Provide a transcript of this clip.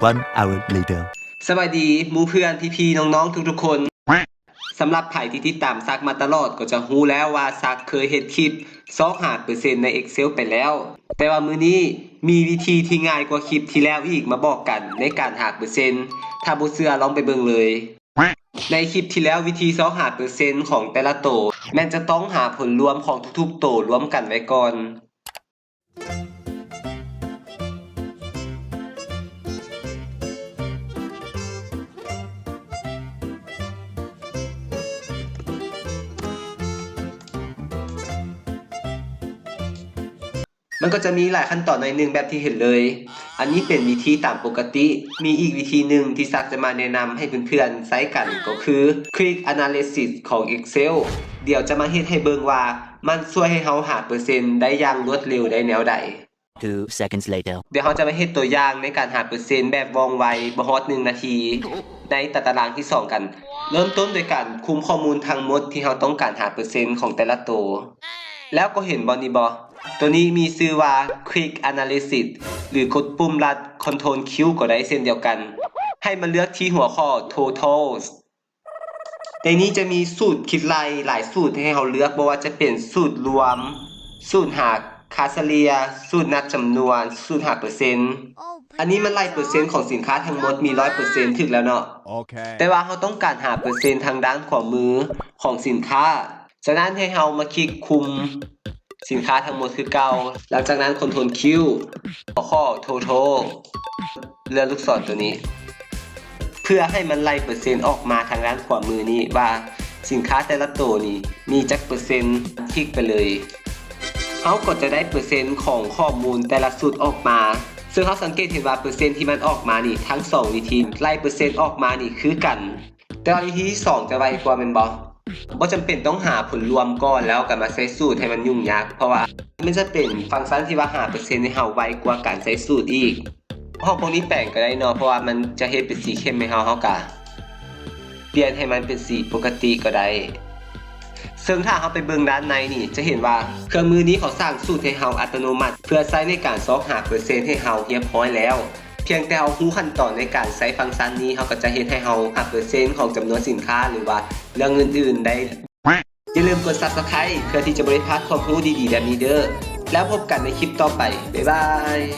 One hour later. ສະບາຍດີໝູ່ເພື່ອນ ພີ່ໆ ນ້ອງໆ ທຸກໆຄົນ. ສຳລັບໃຜທີ່ຕິດຕາມສັກມາຕະຫຼອດກໍຈະຮູ້ແລ້ວວ່າສັກເຄີຍເຮັດຄລິບຊອກຫາເປີເຊັນໃນ Excel ໄປແລ້ວ, ແຕ່ວ່າມື້ນີ້ມີວິທີທີ່ງ່າຍກວ່າຄລິບທີ່ແລ້ວອີກມາບອກກັນໃນການຫາເປີເຊັນ. ຖ້າບໍ່ເຊື່ອລອງໄປເບິ່ງເລີຍ. ໃນຄລິບທີ່ແລ້ວ ວິທີຊອກຫາເປີເຊັນຂອງແຕ່ລະໂຕ ແມ່ນຈະຕ້ອງຫາຜົນລວມຂອງທຸກໆໂຕລວມກັນໄວ້ກ່ອນ. ມັນກໍຈະມີຫຼາຍຂັ້ນຕອນໜ້ອຍໜຶ່ງແບບທີ່ເຫັນເລີຍ. ອັນນີ້ເປັນວິທີຕາມປົກກະຕິ. ມີອີກວິທີໜຶ່ງທີ່ສັກຈະມາແນະນຳໃຫ້ເພື່ອນໆໃຊ້ກັນ ກໍຄື Quick Analysis ຂອງ Excel. ດຽວຈະມາເຮັດໃຫ້ເບິ່ງວ່າມັນຊ່ວຍໃຫ້ເຮົາຫາເປີເຊັນໄດ້ຢ່າງລວດເລັວໄດ້ແນວໃດ. Two seconds later. ດຽວເຮົາຈະມາເຮັດຕົວຢ່າງໃນການຫາເປີເຊັນແບບວ່ອງໄວ ບໍ່ຮອດໜຶ່ງນາທີ ໃນຕາຕະລາງທີສອງກັນ. ເລີ່ມຕົ້ນໂດຍການຄຸມຂໍ້ມູນທັງໝົດທີ່ເຮົາຕ້ອງການຫາເປີເຊັນຂອງແຕ່ລະໂຕ. ແລ້ວກໍເຫັນບໍ່ນີ້ບໍ່? ໂຕນີ້ມີຊື່ວ່າ Quick Analysis ຫຼືກົດປຸ່ມລັດ Control Q ກໍໄດ້ເຊັ່ນດຽວກັນ ໃຫ້ມາເລືອກທີ່ຫົວຂໍ້ Totals. ໃນນີ້ຈະມີສູດຄິດໄລ່ຫຼາຍສູດໃຫ້ເຮົາເລືອກ, ບໍ່ວ່າຈະເປັນສູດລວມ, ສູດຫາຄ່າສະເລ່ຍ, ສູດນັບຈຳນວນ, ສູດຫາເປີເຊັນ. ອັນນີ້ມັນໄລ່ເປີເຊັນຂອງສິນຄ້າທັງໝົດມີຮ້ອຍເປີເຊັນ ຖືກແລ້ວເນາະ. ໂອເຄ. ແຕ່ວ່າເຮົາຕ້ອງການຫາເປີເຊັນທາງດ້ານຂວາມືຂອງສິນຄ້າ. ສະນັ້ນໃຫ້ເຮົາມາຄລິກຄຸມສິນຄ້າທັງໝົດຄືເກົ່າ. ຫຼັງຈາກນັ້ນ Control Q ຂໍ້ Total ເລື່ອນລູກສອນຕົວນີ້ ເພື່ອໃຫ້ມັນໄລ່ເປີເຊັນອອກມາທາງດ້ານຂວາມືນີ້ວ່າສິນຄ້າແຕ່ລະໂຕນີ້ມີຈັກເປີເຊັນ, ຄລິກໄປເລີຍ. ເຮົາກໍຈະໄດ້ເປີເຊັນຂອງຂໍ້ມູນແຕ່ລະຊຸດອອກມາ, ເຊິ່ງເຮົາສັງເກດເຫັນວ່າເປີເຊັນທີ່ມັນອອກມານີ້ ທັງສອງວິທີໄລ່ເປີເຊັນອອກມານີ້ຄືກັນ. ແຕ່ວ່າວິທີທີສອງຈະໄວກວ່າແມ່ນບໍ່? ບໍ່ຈຳເປັນຕ້ອງຫາຜົນລວມກ່ອນແລ້ວກໍມາໃສ່ສູດໃຫ້ມັນຫຍຸ້ງຍາກ, ເພາະວ່າມັນຈະເປັນຟັງຊັນທີ່ວ່າຫາເປີເຊັນໃຫ້ເຮົາໄວກວ່າການໃສ່ສູດອີກ. ຂອງພວກນີ້ແປງກໍໄດ້ເນາະ, ເພາະວ່າມັນຈະເຮັດເປັນສີເຂັ້ມໃຫ້ເຮົາ, ເຮົາກໍປ່ຽນໃຫ້ມັນເປັນສີປົກກະຕິກໍໄດ້. ເຊິ່ງຖ້າເຮົາໄປເບິ່ງດ້ານໃນນີ້ ຈະເຫັນວ່າເຄື່ອງມືນີ້ເຂົາສ້າງສູດໃຫ້ເຮົາອັດຕະໂນມັດ ເພື່ອໃຊ້ໃນການຊອກຫາເປີເຊັນໃຫ້ເຮົາຮຽບຮ້ອຍແລ້ວ. ພຽງແຕ່ເຮົາຮູ້ຂັ້ນຕອນໃນການໃຊ້ຟັງຊັນນີ້, ເຮົາກໍຈະເຮັດໃຫ້ເຮົາຫາເປີເຊັນຂອງຈຳນວນສິນຄ້າ ຫຼືວ່າເລື່ອງອື່ນໆໄດ້. ຢ່າລືມກົດ Subscribe ເພື່ອທີ່ຈະບໍ່ໄດ້ພາດຄວາມຮູ້ດີໆແບບນີ້ເດີ້. ແລ້ວພົບກັນໃນຄລິບຕໍ່ໄປ. ບາຍບາຍ.